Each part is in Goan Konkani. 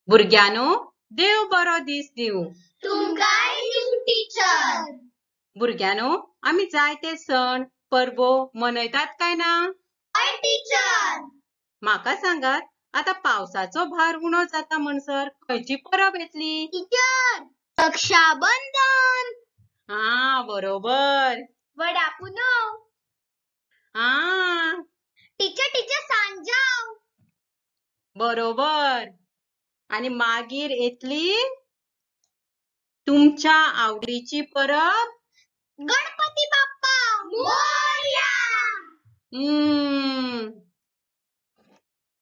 भुरग्यांनो, देव बरो दीस दिवं. तुमकांय दिवं टिचर. भुरग्यांनो, आमी जायते सण परबो मनयतात काय ना? हय टिचर. म्हाका सांगात, आतां पावसाचो भार उणो जाता म्हणसर खंयची परब येतली? टिचर, रक्षाबंधन. हा, बरोबर. वडा पुनव. हा. Teacher teacher Sanjao. बरोबर. आनी मागीर येतली तुमच्या आवडीची परब, गणपती बाप्पा मोरया.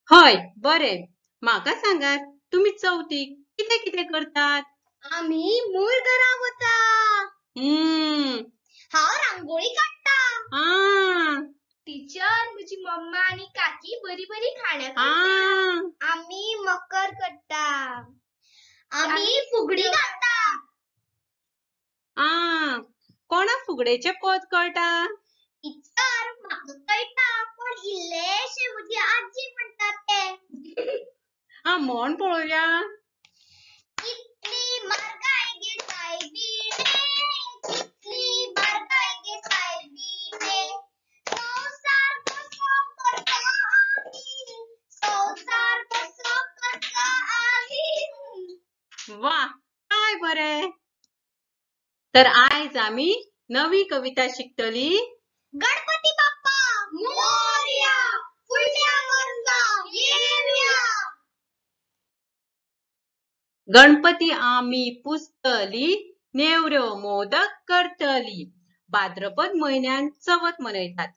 हय, बरें. म्हाका सांगात, तुमी चवथीक कितें कितें करतात? आमी मूळ घरा वता. हांव रांगोळी काडटा. टिचर, म्हजी मम्मा आनी काकी बरी बरी खाणां करता. आमी मकर करता. आमी फुगडी घालता. कोणाक फुगडेचें पद कळटा? टिचर, म्हाका कळटा, पूण इल्लेशें म्हजी आजी म्हणटा तें. हा, म्हण पळोवया. कितली म्हारगाय गे सायबिणे, कितली म्हारगाय गे सायबिणे, संवसार कसो करता आमी, संवसार कसो करता आमी. वा, काय बरें. तर आयज आमी नवी कविता शिकतली. गणपती बाप्पा मोरया, फुडल्या वर्सा येवया. गणपती आमी पुजतली, नेवऱ्यो मोदक करतली. भाद्रपद म्हयन्यान चवथ मनयतात.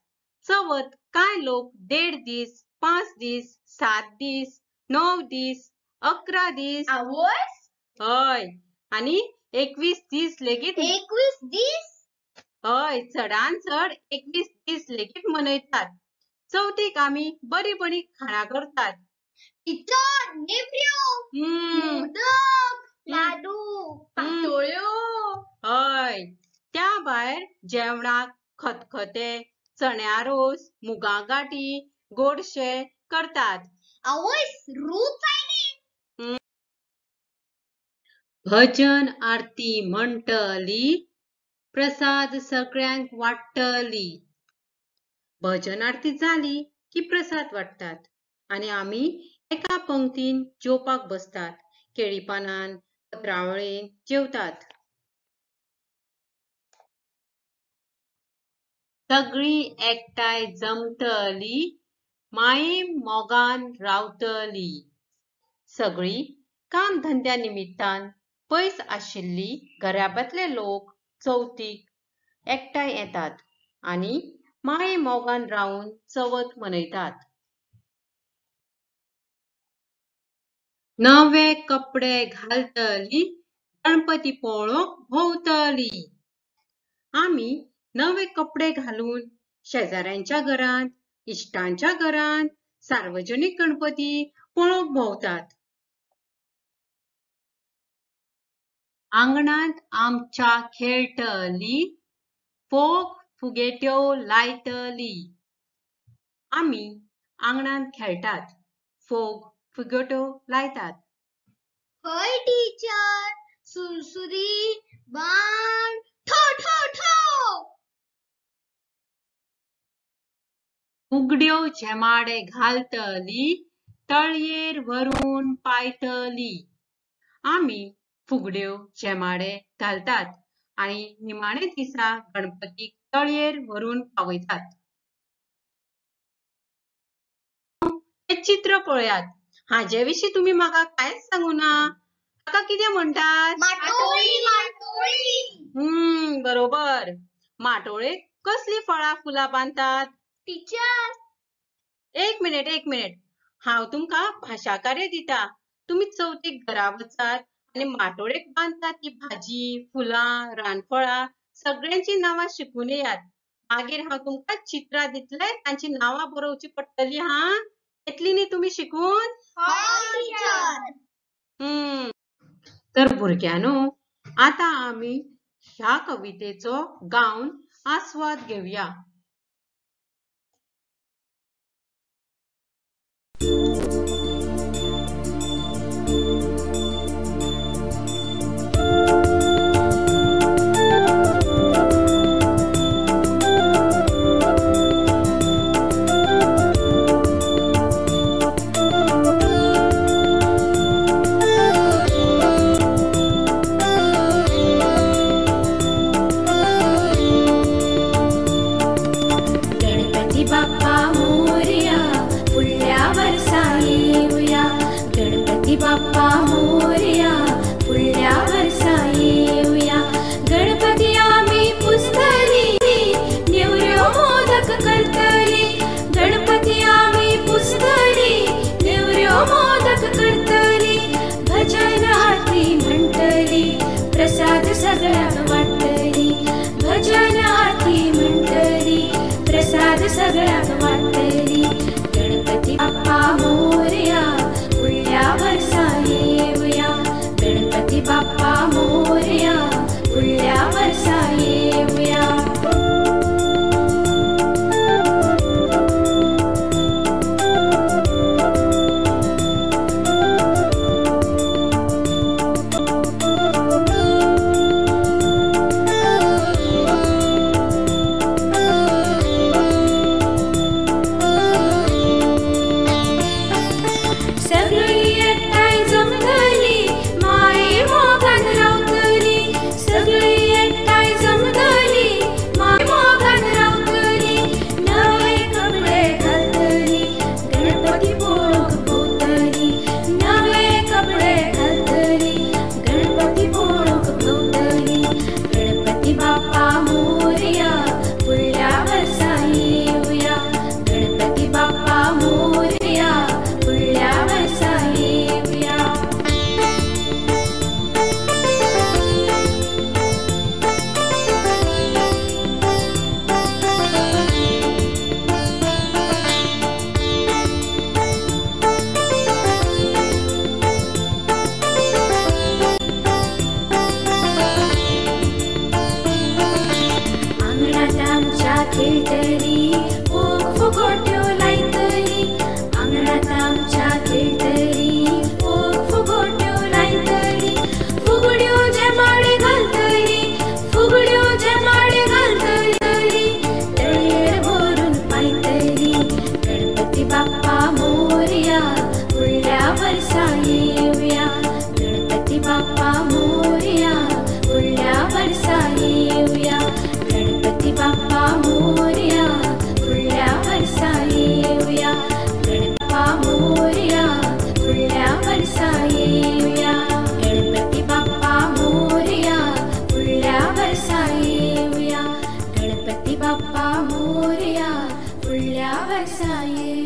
चवथ कांय लोक 1.5 दीस, 5 दीस, 7 दीस, 9 दीस, 11 दीस. आवयस. हय, आनी 21 दीस लेगीत. 21 दीस? हय, चडान चड 21 दीस लेगीत मनयतात. चवथीक आमी बरी बरी खाणां करतात. टिचर, नेवऱ्यो, मोदक, लाडू, पातोळ्यो. हय, त्या भायर जेवणाक खतखते, चण्या रोस, मुगां गाठी, गोडशे करतात. आवयस, रूच आयली. भजन आरती म्हणटली, प्रसाद सगळ्यांक वाडटली. भजन आरती जाली की प्रसाद वाडटात आनी आमी एका पंक्तीन जेवपाक बसतात. केळी पानान, पत्रावळेन जेवतात. सगळीं एकठांय जमतली, माये मोगान रावतली. सगळीं काम धंद्या निमित्तान पयस आशिल्ली घराब्यांतले लोक चवथीक एकठांय येतात आनी माये मोगान रावन चवथ मनयतात. नवे कपडे घालतली, गणपती पळोवंक भोंवतली. आमी नवे कपडे घालून शेजाऱ्यांच्या घरांत, इश्टांच्या घरांत सार्वजनीक गणपती पळोवंक भोंवतात. आंगणांत आमच्या खेळटली, फोग फुगेट्यो लायतली. आमी आंगणांत खेळटात, फोग फुगेट्यो लायतात. हय टिचर, सुरसुरी, बाण, ठो ठो ठो. फुगड्यो झेमाडे घालतली, तळयेर व्हरून पायतली. आमी फुगड्यो झेमाडे घालतात आनी निमाणे दिसा गणपतीक तळयेर व्हरून पावयतात. हें चित्र पळयात. हाजे विशीं तुमी म्हाका कांयच सांगू ना. हाका कितें म्हणटात? माटोळी. माटोळी. बरोबर. माटोळेक कसलीं फळां फुलां बांदतात? टिचर, एक मिनिट, एक मिनिट. हांव तुमकां भाशा कार्य दिता. तुमी चवथीक घरा वचात आनी माटोळेक बांदतात ती भाजी, फुलां, रानफळां सगळ्यांची नांवां शिकून येयात. मागीर हांव तुमकां चित्रां दितलें, तांची नांवां बरोवची पडटली. हा, येतली न्ही तुमी शिकून? तर भुरग्यांनो, आतां आमी ह्या कवितेचो गावन आस्वाद घेवया. बाप्पा मोरया फुडल्या वर्सा येवया. गणपती बाप्पा मोरया फुडल्या वर्सा येवया. गणपती आमी पुजतली नेवऱ्यो मोदक करतली. गणपती आमी पुजतली नेवऱ्यो मोदक करतली. भजन आरती म्हणटली प्रसाद सगळ्यांक वांट्टली. भजन आरती म्हणटली प्रसाद सगळ्यांक वांट्टली. गणपती बाप्पा मोरया फुडल्या वर्सा येवया. गणपती बाप्पा मोरया फुडल्या वर्सा येवया. सगळी एकठांय जमतली माये मोगान रावतली. सगळी एकठांय जमतली माये मोगान रावतली. नवे कपडे घालतली गणपती पळोवंक भोंवतली. नवे कपडे घालतली गणपती पळोवंक भोंवतली. गणपती बाप्पा मोरया फुडल्या वर्सा येवया. गणपती बाप्पा मोरया फुडल्या वर्सा येवया. आंगणात आमच्या खेळटली फोग फुगोट्यो लायतली. आंगणात आमच्या खेळटली फोग फुगोट्यो लायतली. फुगड्यो झेमाडे घालतली फुगड्यो झेमाडे घालतली. तळयेर व्हरून पायतली. गणपती बाप्पा मोरया फुडल्या वर्सा येवया. गणपती बाप्पा मोरया फुडल्या वर्सा येवया. गणपती बाप्पा मोरया फुडल्या वर्सा येवया. गणपा मोरया फुडल्या वर्सा येवया. गणपती बाप्पा मोरया फुडल्या वर्सा येवया. गणपती बाप्पा मोरया फुडल्या वर्सा येवया.